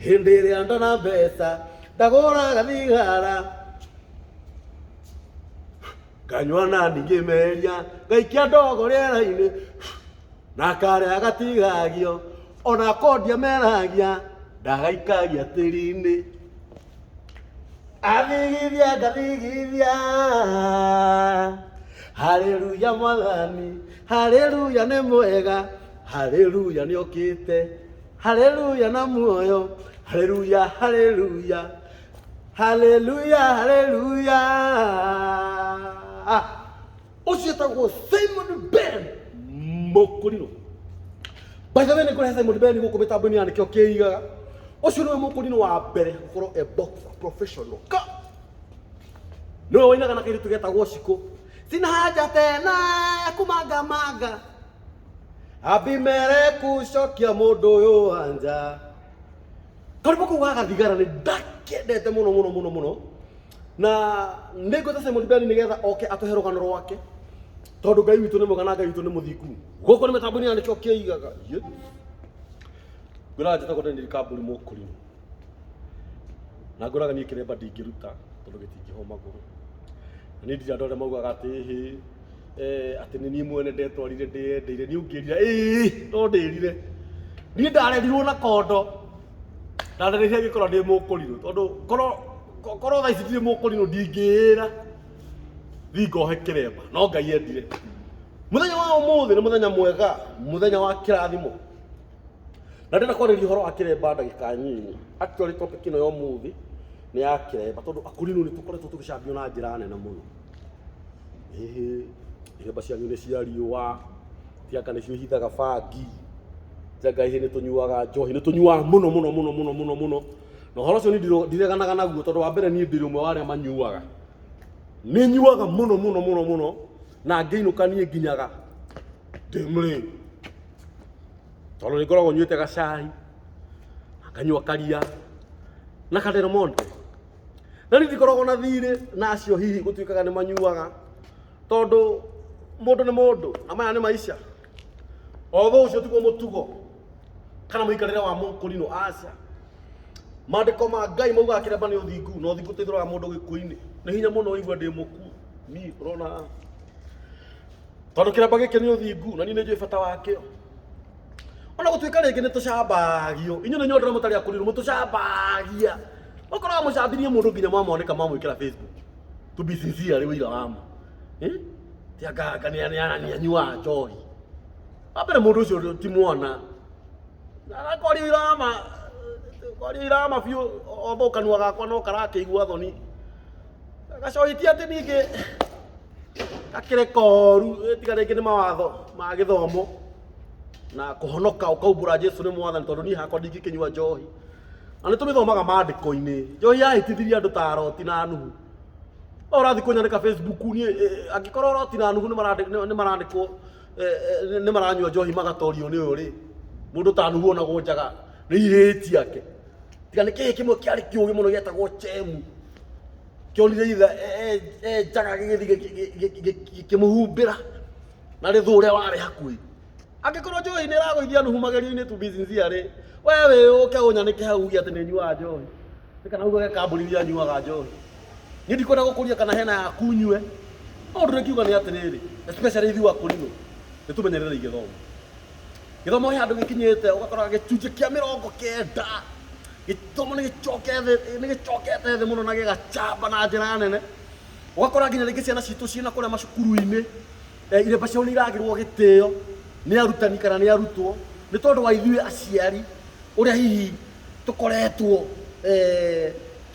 Hĩndĩ ĩrĩa ndona mbeca ndagũraga thigara, nganyua na ningĩmeria, ngaikia ndogo rĩera-inĩ, na karĩa gatigagio ona kondia meragia, ndagaikagia tĩri-inĩ. Athigithia ngathigithia, haleluya mwathani, haleluya nĩ mwega, haleluya nĩ okĩte, haleluya na muoyo, haleluya, haleluya, haleluya, haleluya. Ũcio etagwo Simon Ben Mũkũrinũ. By the way, nĩ kũrehe Simon Ben gũkũ mĩtambo-inĩ ya nĩkĩo kĩigaga. Ũcio nĩwe mũkũrinũ wa mbere gũkorwo e boxer professional. Ka! Nĩwe wainaga na kairĩtu getagwo Shiko. Sina haja tena ya kumangamanga. Abimeleku cokia mũndũ ũyũ wa nja. Karwĩmbo kau ga gathigara nĩ ndakendete mũno mũno mũno mũno. Na nĩ ngwĩta Simon Ben nĩgetha oke atũhe rũgano rwake. Tondũ Ngai witũ nĩ mwega na Ngai witũ nĩ mũthingu. Gũkũ nĩ mĩtambo-inĩ ya nĩkĩo kĩigaga. Ye. Ngwĩraga njĩtagwo Daniel Kambũri Mũkũrinũ. Na ngwĩraga niĩ kĩremba ndingĩruta tondũ gĩtingĩhwo magũrũ. Na niĩ ndirĩ andũ arĩa maugaga atĩ ĩhĩ, atĩ nĩ niĩ mwene ndetwarire ndĩyendeire, niĩ ũngĩrira ĩĩ no ndĩrire. Niĩ ndarerirwo na kondo, ndarerirwo ngĩkorwo ndĩ mũkũrinũ tondũ korwo korwo thaa ici ndirĩ mũkũrinũ ndingĩĩra thiĩ ngohe kĩremba, no Ngai endire. Mũthenya wa ũmũthĩ nĩ mũthenya mwega, mũthenya wa kĩrathimo. Na ndĩrenda kwarĩria ũhoro wa kĩremba ndagĩka nyinyi. Actually topic ĩno ya ũmũthĩ nĩ ya kĩremba tondũ akũrinũ nĩ tũkoretwo tũgĩcambio na njĩra nene mũno. Ĩhĩ, iremba cianyu nĩ cia riũa, ti anga nĩcio ihithaga bangi, ti anga ĩhĩ nĩ tũnyuaga njohi, nĩ tũnyuaga mũno mũno mũno mũno mũno mũno. Na ũhoro ũcio niĩ ndireganaga naguo tondũ wa mbere niĩ ndĩrĩ ũmwe wa arĩa manyuaga. Nĩ nyuaga mũno mũno mũno mũno na ngĩinũka niĩ nginyaga ndĩ mũrĩu. Tondũ nĩ ngoragwo nyuĩte gacai, nganyua karia na ka Del Monte. Na niĩ ndikoragwo na thirĩ na acio hihi gũtuĩkaga nĩ manyuaga tondũ mũndũ nĩ mũndũ na maya nĩ maica. Although ũcio tiguo mũtugo kana mũikarĩre wa mũkũrinũ, aca. Maandĩko ma Ngai maugaga kĩremba nĩ ũthingu na ũthingu ũteithũraga mũndũ gĩkuũ-inĩ. Nĩ hinya mũno ũigue ndĩ mũkuũ niĩ ũrona haha. Tondũ kĩremba gĩkĩ nĩ ũthingu na niĩ nĩ njũĩ bata wakĩo. Ona gũtuĩka rĩngĩ nĩ tũcambagio, inyuĩ nĩ inyuĩ andũ arĩa mũtarĩ akũrinũ mũtũcambagia. Ũkoraga mũcambirie mũndũ nginya mwamwanĩka mwamwĩkĩra Facebook. To be sincere ũira wa ma. Eh? Ti anga anga nĩ nĩ anyuaga njohi. Wa mbere mũndũ ũcio ti mwana. Kwaria ũira wa ma, kwaria ũira wa ma biũ although kanua gakwa no karakĩigua thoni. Gacohi ti atĩ ningĩ gakĩrĩ koru tiga rĩngĩ nĩ mawatho ma gĩthomo na kũhonoka ũkaumbũra Jesu nĩ mwathani tondũ niĩ hakwa ndingĩkĩnyua njohi. Na nĩ tũmĩthomaga maandĩko-inĩ. Njohi yahĩtithirie andũ ta Loti na Nuhu. No ũrathiĩ kũnyandĩka Facebook niĩ angĩkorwo Loti na Nuhu nĩ marandĩkwo nĩ maranyua njohi magatorio nĩ ũyũ rĩ, mũndũ ta Nuhu onagwo njaga nĩ ihĩĩ ciake. Tiga nĩ kĩhĩĩ kĩmwe kĩarĩ kĩũgĩ mũno gĩetagwo Chemu. Kĩonire ithe e njaga gĩgĩthiĩ gĩkĩmũhumbĩra na rĩthũ ũrĩa warĩ hakuhĩ. Angĩkorwo njohi nĩ ĩragũithia Nuhu magerio-inĩ to be sincere rĩ, we wĩ ũke ũnyanĩke hau uge atĩ nĩ nyuaga njohi. Nĩ kana ugage kambuni iria nyuaga njohi. Niĩ ndikwenda gũkũria kana hena yaku nyue. No ũndũ ndĩkiuga nĩ atĩrĩrĩ, especially ithuĩ akũrinũ, nĩ tũmenyererei gĩthomo. Gĩthomo he handũ gĩkinyĩte ũgakora gĩcunjĩ kĩa 90 gĩthomo nĩ gĩcokete thĩ mũno na gĩgacamba na njĩra nene. Ũgakora nginya rĩngĩ ciana citũ ciĩna kũrĩa macukuru-inĩ, iremba ciao nĩ iragĩrwo gĩtĩo nĩ arutani kana nĩ arutwo nĩ tondũ wa ithuĩ aciari ũrĩa hihi tũkoretwo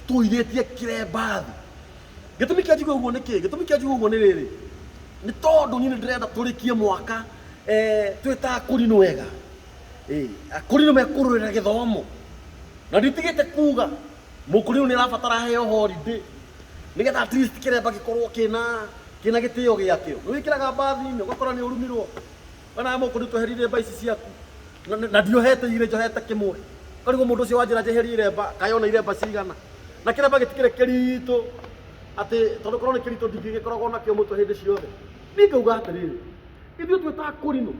tũirĩtie kĩremba thĩ. Gĩtũmi kĩa njigue ũguo nĩ kĩ? Gĩtũmi kĩa njigue ũguo nĩ rĩrĩ, nĩ tondũ niĩ nĩ ndĩrenda tũrĩkie mwaka twĩ ta akũrinũ wega. Akũrinũ mekũrũĩrĩra gĩthomo. Na nditigĩte kuga mũkũrinũ nĩ arabatara aheo holiday nĩgetha at least kĩremba gĩkorwo kĩna gĩtĩo gĩakĩo. Nĩ wĩkĩraga mbathi-inĩ ũgakora nĩ ũrumirwo. We nawe mũkũrinũ tweherie iremba ici ciaku. Na ndiohete igĩrĩ njohete kĩmwe. Ũkarigwo mũndũ ũcio wanjĩra njeherie iremba kaĩ ona iremba cigana. Na kĩremba gĩtikĩrĩ kĩritũ atĩ tondũ korwo nĩ kĩritũ ndingĩgĩkoragwo nakĩo mũtwe hĩndĩ ciothe. Niĩ ngauga atĩrĩrĩ, ithuĩ twĩ ta akũrinũ,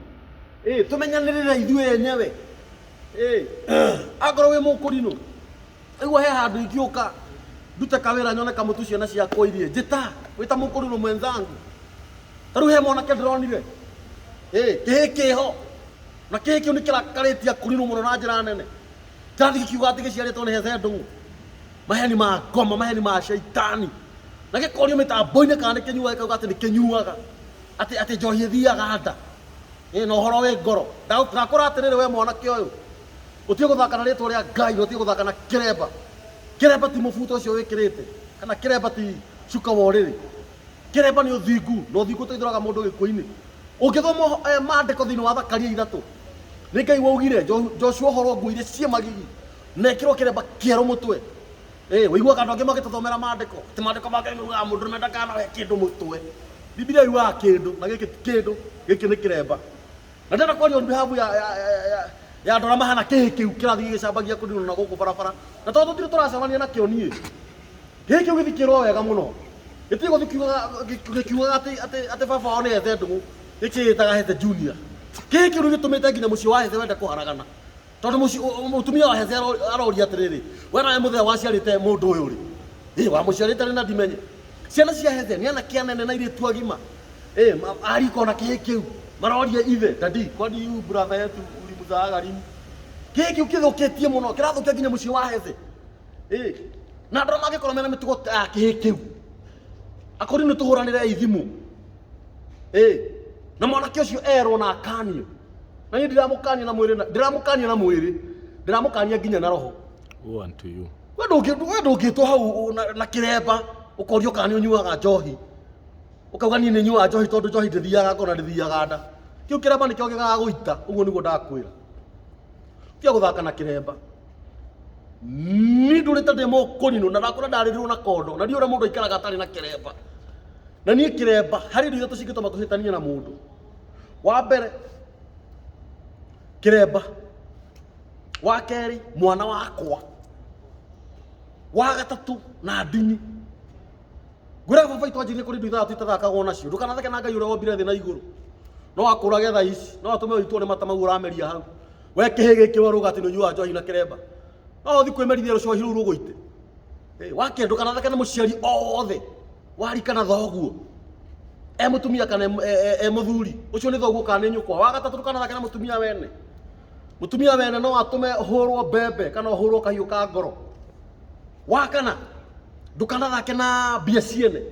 ĩ tũmenyanĩrĩre ithuĩ enyewe. Ĩ angorwo wĩ mũkũrinũ, Aigua he handũ ingĩũka ndute kawĩra nyone kamũtu ciana ciakwa irie njĩta wĩta mũkũrinũ mwenzangu. Ta rĩu he mwanake ndĩronire ĩ kĩhĩ kĩho na kĩhĩ kĩu nĩ kĩrakarĩtie akũrinũ mũno na njĩra nene. Kĩrathiĩ gĩkiuga atĩ gĩciarĩtwo nĩ Heze Ndũng'ũ. Maheni ma ngoma, maheni ma shaitani. Na gĩkorio mĩtambo-inĩ kana nĩ kĩnyuaga gĩkauga atĩ nĩ kĩnyuaga. Atĩ atĩ njohi ĩthiaga nda. Ĩ na ũhoro wĩ ngoro. Ndakũra atĩrĩrĩ we mwanake ũyũ. Ũtige gũthaka na rĩtwa rĩa Ngai na ũtige gũthaka na kĩremba. Kĩremba ti mũbuto ũcio wĩkĩrĩte kana kĩremba ti cuka wa ũrĩrĩ. Kĩremba nĩ ũthingu na ũthingu ũteithũraga mũndũ gĩkuũ-inĩ. Ũngĩthoma maandĩko thĩinĩ wa Thakaria ithatũ, nĩ Ngai waugire Joshua ohorwo nguo iria ciĩ magigi na ekĩrwo kĩremba kĩerũ mũtwe. Ũiguaga andũ angĩ magĩtũthomera maandĩko atĩ maandĩko ma Ngai maugaga mũndũrũme ndakanohe kĩndũ mũtwe. Bibilia yugaga kĩndũ na gĩkĩ ti kĩndũ, gĩkĩ nĩ kĩremba. Na ndĩrenda kwaria on behalf ya andũ arĩa mahana kĩhĩ kĩu kĩrathiĩ gĩgĩcambagia kũninwo na gũkũ barabara. Na tondũ tũtirĩ tũracemania nakĩo niĩ, kĩhĩ kĩu gĩthikĩrwo wega mũno. Gĩtirĩ gũthiĩ gĩkiugaga atĩ baba wao nĩ Hethe Ndũng'ũ, gĩkĩĩtaga Hethe Junior. Kĩhĩ kĩu nĩ gĩtũmĩte nginya mũciĩ wa Hethe wende kũharagana. Tondũ mũtumia wa Hethe aroria atĩrĩrĩ, we nawe mũthee waciarĩte mũndũ ũyũ rĩ? Ĩ wamũciarĩte rĩ na ndimenye. Ciana cia Hethe nĩ anake anene na airĩtu agima. Ĩ arika ona kĩhĩ kĩu maroria ithe, daddy, kwani you brother yetu ulimzaaga lini? Kĩhĩ kĩu kĩthũkĩtie mũno, kĩrathũkia nginya mũciĩ wa Hethe. Ĩ na andũ arĩa mangĩkorwo mena mĩtugo ta ya kĩhĩ kĩu, akorwo nĩ tũhũranĩre ithimũ. Ĩ na mwanake ũcio erwo na akanio. Na niĩ ndiramũkania na mwĩrĩ, ndiramũkania na mwĩrĩ, ndĩramũkania nginya na roho. Woe unto you. We ndũngĩtwo hau na kĩremba ũkorio kana nĩ ũnyuaga njohi. Ũkauga niĩ nĩ nyuaga njohi tondũ njohi ndĩthiaga ngoro na ndĩthiaga nda. Kĩu kĩremba nĩkĩo gĩgagũita, ũguo nĩguo ndakwĩra. Tiga gũthaka na kĩremba. Niĩ ndũrĩte ndĩ mũkũrinũ na ndakũra ndarĩrirwo na kondo na ndiũĩ ũrĩa mũndũ aikaraga atarĩ na kĩremba. Na niĩ kĩremba harĩ indo ithatũ cingĩtũma tũhĩtanie na mũndũ. Wa mbere kĩremba, wa kerĩ mwana wakwa, wa gatatũ na ndini. Ngwĩraga baba itũ anjĩrire kũrĩ indo ithathatũ itathakagwo nacio. Ndũkanatheke na Ngai ũrĩa wombire thĩ na igũrũ. No akũrage thaa ici, no atũme ũitwo nĩ mata mau ũrameria hau. We kĩhĩ gĩkĩ waruga atĩ nĩ ũnyuaga njohi na kĩremba. No ũthiĩ kwĩmerithia rũcohi rũu rũgũite. Wa kerĩ ndũkanatheke na mũciari o wothe warika na thoguo. E mũtumia kana e mũthuri, ũcio nĩ thoguo kana nĩ nyũkwa. Wa gatatũ ndũkanathake na mũtumia wene. Mũtumia wene no atũme ũhũrwo mbembe kana ũhũrwo kahiũ ka ngoro. Wa kana ndũkanathake na mbia ciene.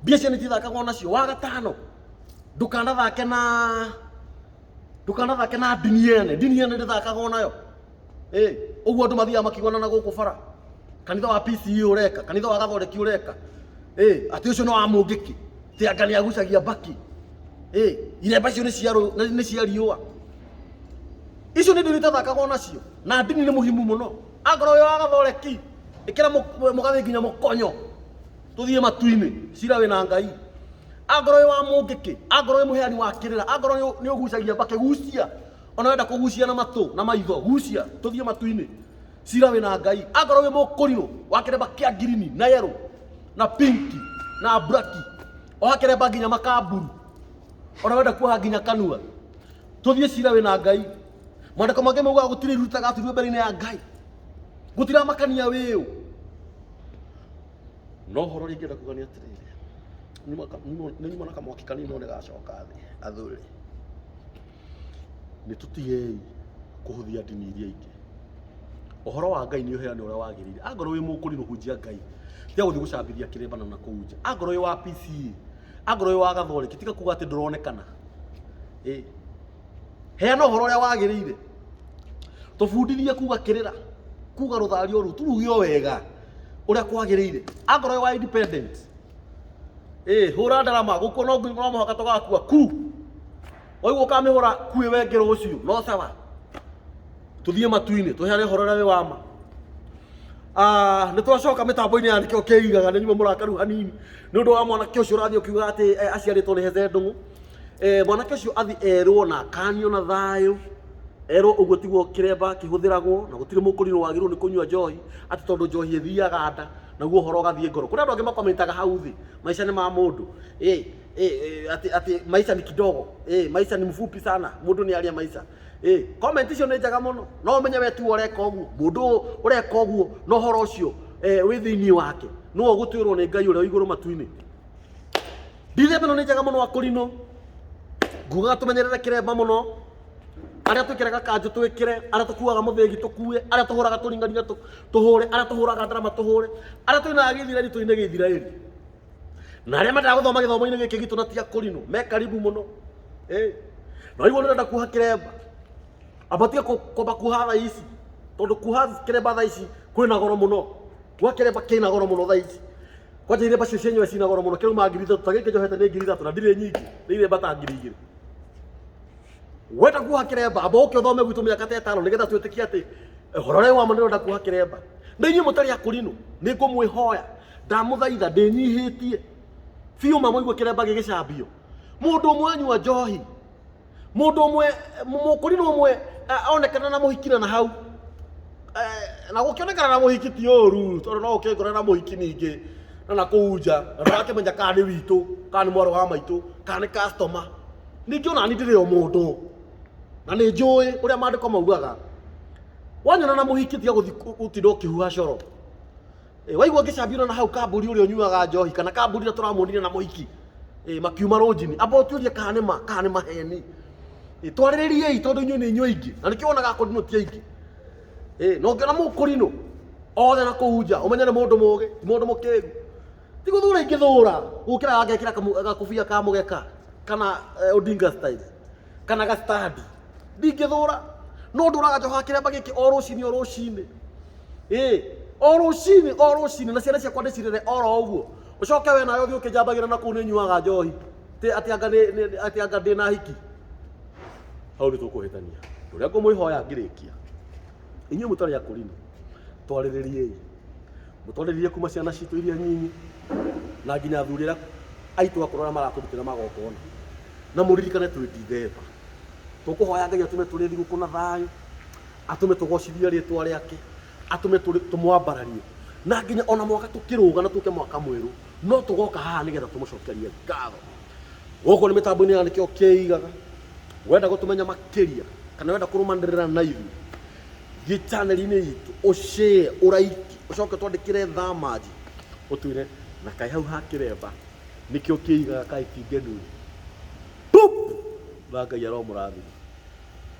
Mbia ciene itithakagwo nacio. Wa gatano ndũkanathake na ndini yene. Ndini yene ndĩthakagwo nayo. Ũguo andũ mathiaga makĩgwana na gũkũ bara. Kanitha wa PCEA ũreka, kanitha wa Gathoreki ũreka. Atĩ ũcio nĩ wa mũngĩkĩ. Atĩ anga nĩ agucagia mbakĩ. Iremba icio nĩ cia riũa. Icio nĩ ndini itathakagwo nacio. Na ndini nĩ mũhimu mũno. Angorwo wĩ wa Gathoreki, ĩkĩra mũgathĩ nginya mũkonyo. Tũthiĩ matu-inĩ, cira wĩna Ngai. Angorwo wĩ wa mũngĩkĩ, angorwo wĩ mũheani wa kĩrĩra, angorwo nĩ ũgucagia mbakĩ, gucia. Ona wenda kũgucia na matũ na maitho, gucia, tũthiĩ matu-inĩ. Cira wĩna Ngai. Angorwo wĩ mũkũrinũ wa kĩremba kĩa ngirini na yerũ na pinki na braki, oha kĩremba nginya makamburu. Ona wenda kuoha nginya kanua, tũthiĩ cira wĩna Ngai. Maandĩko mangĩ maugaga gũtirĩ iru rĩtagaturio mbere-inĩ ya Ngai. Gũtiramakania wĩũ. No ũhoro ũrĩa ingĩenda kuga nĩ atĩrĩrĩ, nĩ nyuma na kamwaki kanini no nĩgacoka thĩ. Athuri, nĩ tũtigei kũhũthia ndini iria ingĩ. Ũhoro wa Ngai nĩ ũheane ũrĩa wagĩrĩire. Angorwo wĩ mũkũrinũ hunjia Ngai, tiga gũthiĩ gũcambithia kĩremba na kũu nja. Angorwo wĩ wa PCEA, angorwo wĩ wa Gathoreki, tiga kuga atĩ ndũronekana. Heana ũhoro ũrĩa wagĩrĩire. Tũbundithie kuga kĩrĩra, kuga rũthario rũu, tũruge o wega ũrĩa kwagĩrĩire. Angorwo wĩ wa independent, hũra ndarama, gũkua no mũhaka tũgakua ku. Waigua ũkamĩhũra ku ĩwe ĩngĩ rũciũ, no sawa. Tũthiĩ matu-inĩ, tũheane ũhoro ũrĩa wĩ wa ma. Nĩ twacoka mĩtambo-inĩ ya nĩkĩo kĩigaga, nĩ nyuma mũrakaru hanini nĩ ũndũ wa mwanake ũcio ũrathiĩ ũkiuga atĩ aciarĩtwo nĩ Hethe Ndũng'ũ. Mwanake ũcio athiĩ erwo na akanio na thayũ, erwo ũguo tiguo kĩremba kĩhũthĩragwo na gũtirĩ mũkũrinũ wagĩrĩirwo nĩ kũnyua njohi atĩ tondũ njohi ĩthiaga nda naguo ũhoro ũgathiĩ ngoro. Kũrĩ andũ angĩ makomentaga hau thĩ, maica nĩ ma mũndũ. Atĩ maisha ni kidogo. Maisha ni mfupi sana. Mũndũ nĩ aria maisha. Ĩ, comment icio nĩ njega mũno no ũmenye we tiwe ũreka ũguo mũndũ ũyũ ũreka ũguo na ũhoro ũcio eh, wĩ thĩinĩ wake nĩwe ũgũtuĩrwo nĩ Ngai ũrĩa wĩ igũrũ matu-inĩ. Ndithemba ĩno nĩ njega mũno akũrinũ, ngugaga tũmenyerere kĩremba mũno, arĩa twĩkĩraga kanjũ twĩkĩre, arĩa tũkuaga mũthĩgi tũkue, arĩa tũhũraga tũringaringa tũhũre, arĩa tũhũraga ndarama tũhũre, arĩa tũinaga gĩithiraeli tũine gĩithiraeli, na arĩa mendaga gũthoma gĩthomo-inĩ gĩkĩ gitũ na ti akũrinũ me karibu mũno. Ĩ, na waigua nĩ ũrenda kuoha kĩremba, amba tiga kwamba kuoha thaa ici, tondũ kuoha kĩremba thaa ici kwĩna goro mũno. Kuoha kĩremba kĩna goro mũno thaa ici. Kwanja iremba cio cienyewe cina goro mũno, kĩrauma 3000, ta gĩkĩ njohete nĩ 3000 na ndirĩ nyingĩ, nĩ iremba ta 2000. Wenda kuoha kĩremba, amba ũke ũthome gwitũ mĩaka ta ĩtano nĩgetha twĩtĩkie atĩ ũhoro ũrĩa wa ma nĩ ũrenda kuoha kĩremba. Na inyuĩ mũtarĩ akũrinũ, nĩ ngũmwĩhoya, ndamũthaitha, ndĩnyihĩtie biũ ma mũigue kĩremba gĩgĩcambio. Mũndũ ũmwe anyua njohi, Mũndũ ũmwe, mũkũrinũ ũmwe onekana na mũhiki na hau, na gũkĩonekana na mũhiki ti ũru, tondũ no ũkĩngore na mũhiki ningĩ na nakũu nja, na ndũrakĩmenya kana nĩ witũ, kana nĩ mwarĩ wa maitũ, kana nĩ customer. Ningĩ ona niĩ ndĩrĩ o mũndũ, na nĩ njũĩ ũrĩa maandĩko maugaga. Wanyona na mũhiki tiga gũthiĩ gũtinda ũkĩhuha coro. Waigua ngĩcambio na hau kamburi ũrĩa ũnyuaga njohi kana kamburi ũrĩa tũramuonire na mũhiki makiuma rũnjini, amba ũtuĩrie kana nĩ ma kana nĩ maheni. Twarĩrĩriei tondũ inyuĩ nĩ inyuĩ aingĩ na nĩkĩo wonaga akũrinũ ti aingĩ. Na ũngĩona mũkũrinũ othe na kũu nja ũmenye nĩ mũndũ mũgĩ ti mũndũ mũkĩgu. Ti gũthura ingĩthura gũkĩra ngekĩra gakobia ka mũgeka kana Odinga style kana ga stand ndingĩthũra no ndũraga njohaga kĩremba gĩkĩ o rũcinĩ o rũcinĩ. Ĩĩ o rũcinĩ o rũcinĩ na ciana ciakwa ndĩcirere oro ũguo ũcoke we nawe ũthiĩ ũkĩnjambagĩra na kũu nĩ nyuaga njohi atĩ anga atĩ anga ndĩ na hiki hau nĩ tũkũhĩtania. Ũrĩa ngũmwĩhoya ngĩrĩkia, inyuĩ mũtarĩ akũrinũ twarĩrĩriei, mũtwarĩrĩrie kuma ciana citũ iria nyinyi na nginya athuri arĩa aitũ akũrũ arĩa maratũrutĩra magongona, na mũririkane twĩ Dithemba. Tũkũhoya Ngai atũme tũrĩe thigũkũ na thayũ, atũme tũgocithie rĩtwa rĩake, atũme tũmwambararie, na nginya ona mwaka tũkĩrũga na tũke mwaka mwerũ, no tũgoka haha nĩgetha tũmũcokerie ngatho. Gũkũ nĩ mĩtambo-inĩ ya nĩkĩo kĩigaga. Wenda gũtũmenya makĩria kana wenda kũrũmanĩrĩra na ithuĩ, thiĩ channel-inĩ itũ, ũshare, ũraiki, ũcoke ũtwandĩkĩre thamanji, ũtwĩre na kaĩ hau ha kĩremba nĩkĩo kĩigaga kaĩ ti ngenu-ĩ. Boop! Na Ngai aromũrathima.